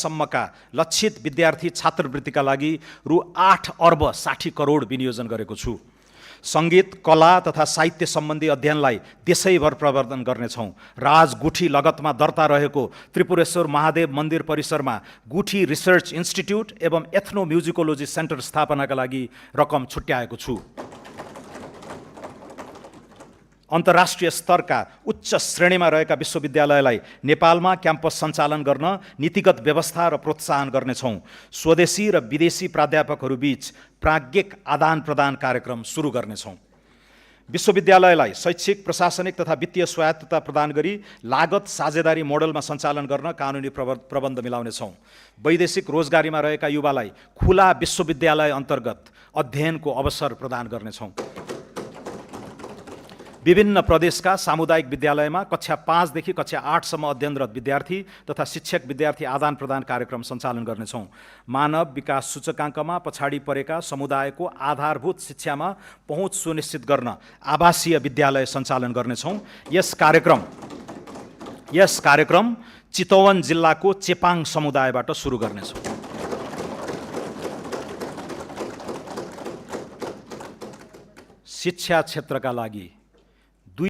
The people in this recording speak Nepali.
सम्मका लक्षित विद्यार्थी छात्रवृत्तिका लागि रु 8 अर्ब 60 करोड विनियोजन गरेको छु। सङ्गीत, कला तथा साहित्य सम्बन्धी अध्ययनलाई देशैभर प्रवर्धन गर्नेछौँ। राजगुठी लगतमा दर्ता रहेको त्रिपुरेश्वर महादेव मन्दिर परिसरमा गुठी रिसर्च इन्स्टिट्युट एवं एथनो म्युजिकोलोजी सेन्टर स्थापनाका लागि रकम छुट्याएको छु। अन्तर्राष्ट्रिय स्तरका उच्च श्रेणीमा रहेका विश्वविद्यालयलाई नेपालमा क्याम्पस सञ्चालन गर्न नीतिगत व्यवस्था र प्रोत्साहन गर्नेछौँ। स्वदेशी र विदेशी प्राध्यापकहरूबीच प्राज्ञिक आदान प्रदान कार्यक्रम सुरु गर्नेछौँ। विश्वविद्यालयलाई शैक्षिक, प्रशासनिक तथा वित्तीय स्वायत्तता प्रदान गरी लागत साझेदारी मोडलमा सञ्चालन गर्न कानुनी प्रबन्ध मिलाउनेछौँ। वैदेशिक रोजगारीमा रहेका युवालाई खुला विश्वविद्यालय अन्तर्गत अध्ययनको अवसर प्रदान गर्नेछौँ। विभिन्न प्रदेशका सामुदायिक विद्यालयमा कक्षा 5 देखि कक्षा 8 सम्म अध्ययनरत विद्यार्थी तथा शिक्षक विद्यार्थी आदान प्रदान कार्यक्रम सञ्चालन गर्नेछौँ। मानव विकास सूचकाङ्कमा पछाडि परेका समुदायको आधारभूत शिक्षामा पहुँच सुनिश्चित गर्न आवासीय विद्यालय सञ्चालन गर्नेछौँ। यस कार्यक्रम चितवन जिल्लाको चेपाङ समुदायबाट सुरु गर्नेछौँ। शिक्षा क्षेत्रका लागि